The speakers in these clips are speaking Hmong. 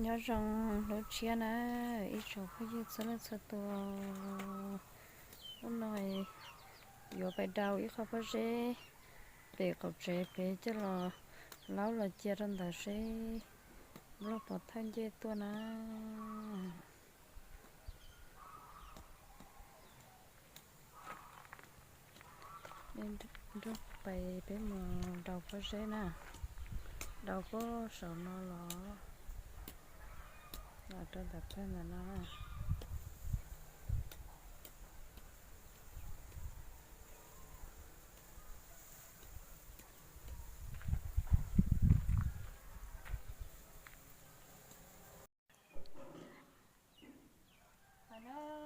Nyob zoo hnub tshiab na, ib tsoom phooj ywg txhua leej txhua tus. Hnub no yuav pais daus ib qho pob zeb pem qaum tsev pem coj los laub los cia rau ntawd seb nplooj puas thawj ncej tuaj na. Nej nrog pais peb mus daus pob zeb na, daus puag saum no los los rau ntawm pawg ntawm no.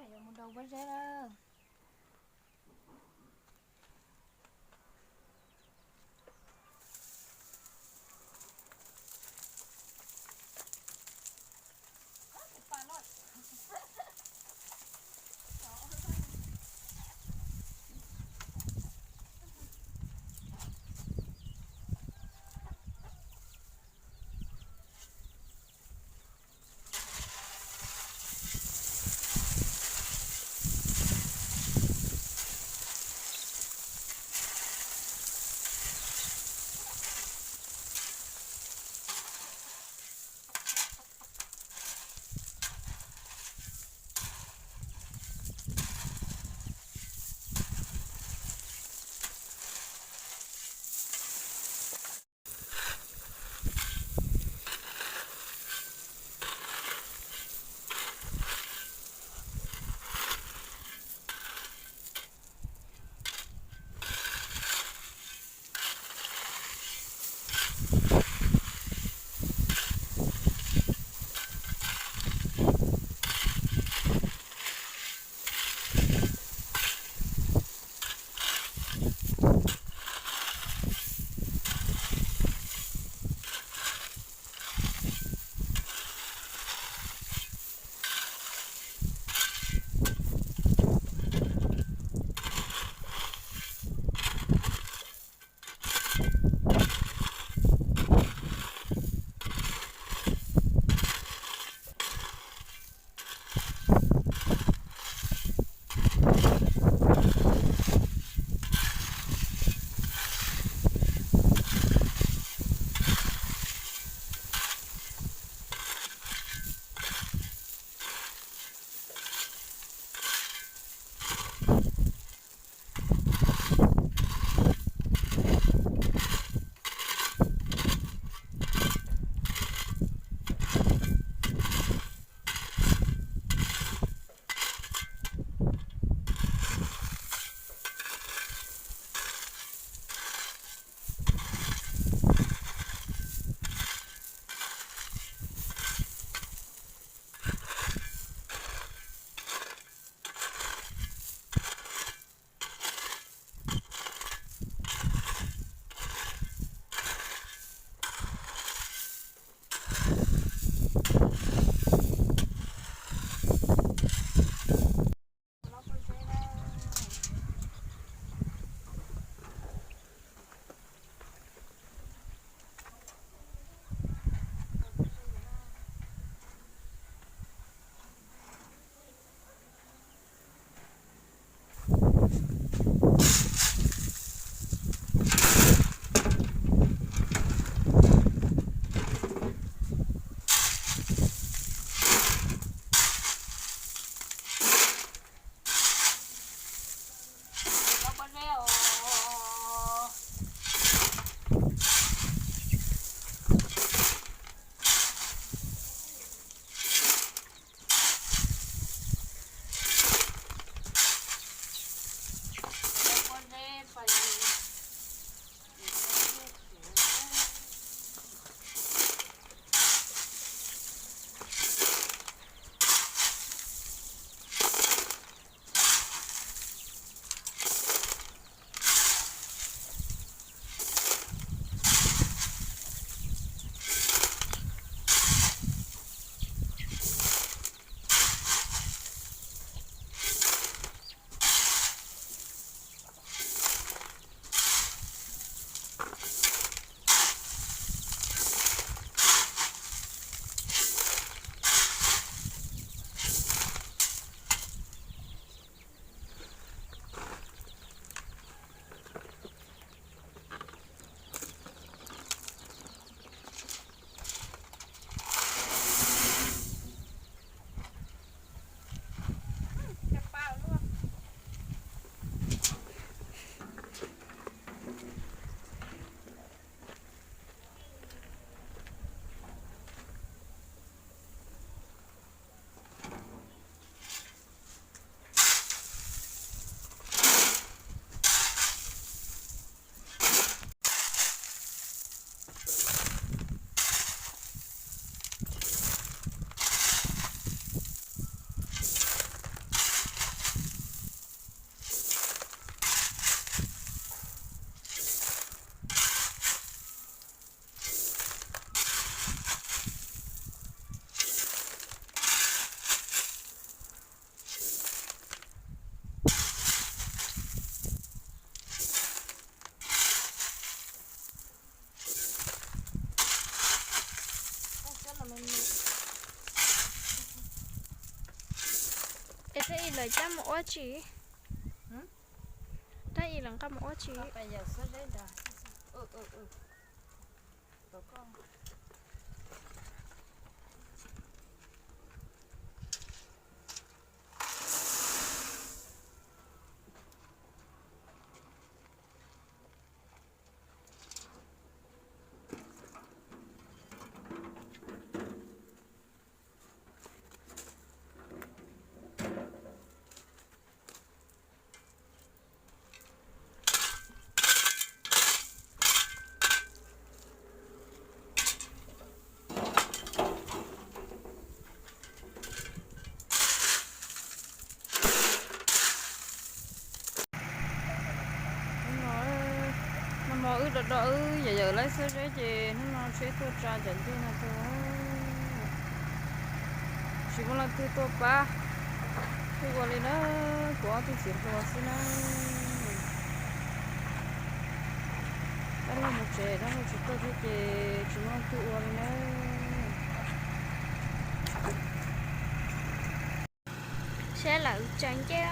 Yuav mus daus pob zeb lawm. Dab Is lawv cab mus ua tsi? Dab Is lawv nqa mus ua tsi? Hnub no, nag hmo wb do do wb yawm yawm laib xwb zeb ces hnub no tsheb tuaj tsa cov ncej no tuaj. Tsis muaj leej twg tuaj pab, wb ua li na, kuv ob tug txiv hluas xwb na. Dab laug mus tsev, dab laug tsis tuaj thiab ces tsis muaj leej twg ua li na. Saib lawv tsaws ncej.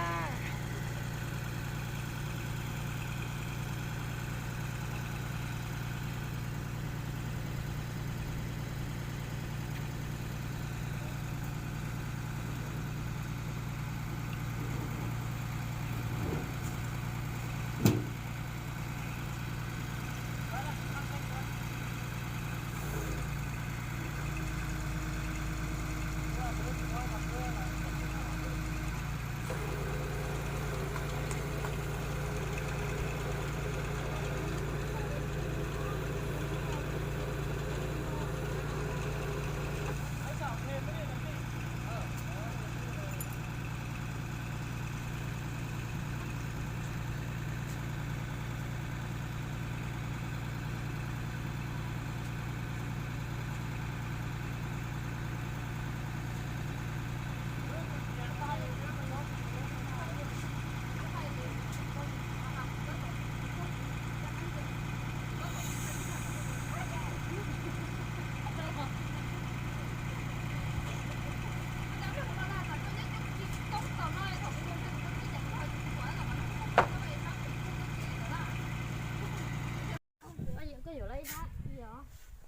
Koj yuav lawv ib hnab,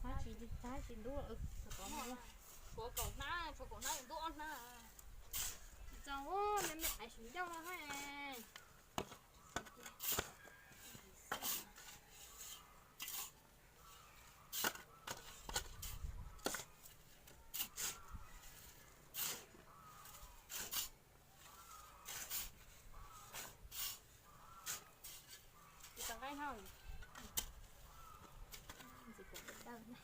hnab tsis, hnab tsis ntub, tshuav kaum hnab, tshuav kaum hnab yuav ntub ob hnab. Tsis txaus, me me aiv sim ncauj no na. Tsis tau nqaij no. Ntxiv pom dawb dawb na.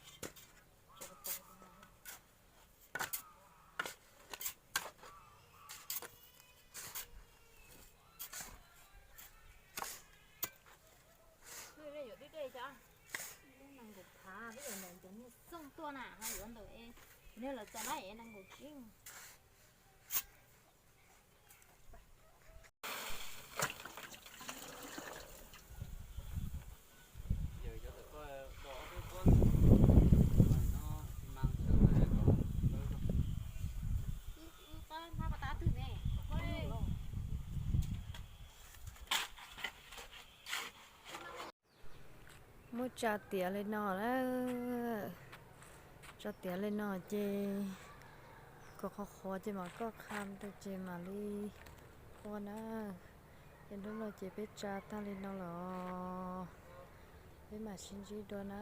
Wb yuav deb deb cov, lub nees nkaum phav, peb yuav ntawm cov niag xooj tuaj na, ho yuav ntawm es, cov niag lawv txom na es nees nkaum tsib. Muab tsa tiav li no na. Tsa tiav li no ces kom qhuav qhuav ces mam koj qha rau ces mam li ua na. Ces hnub no ces peb tsa tag li no los peb mam sib ntsib dua na.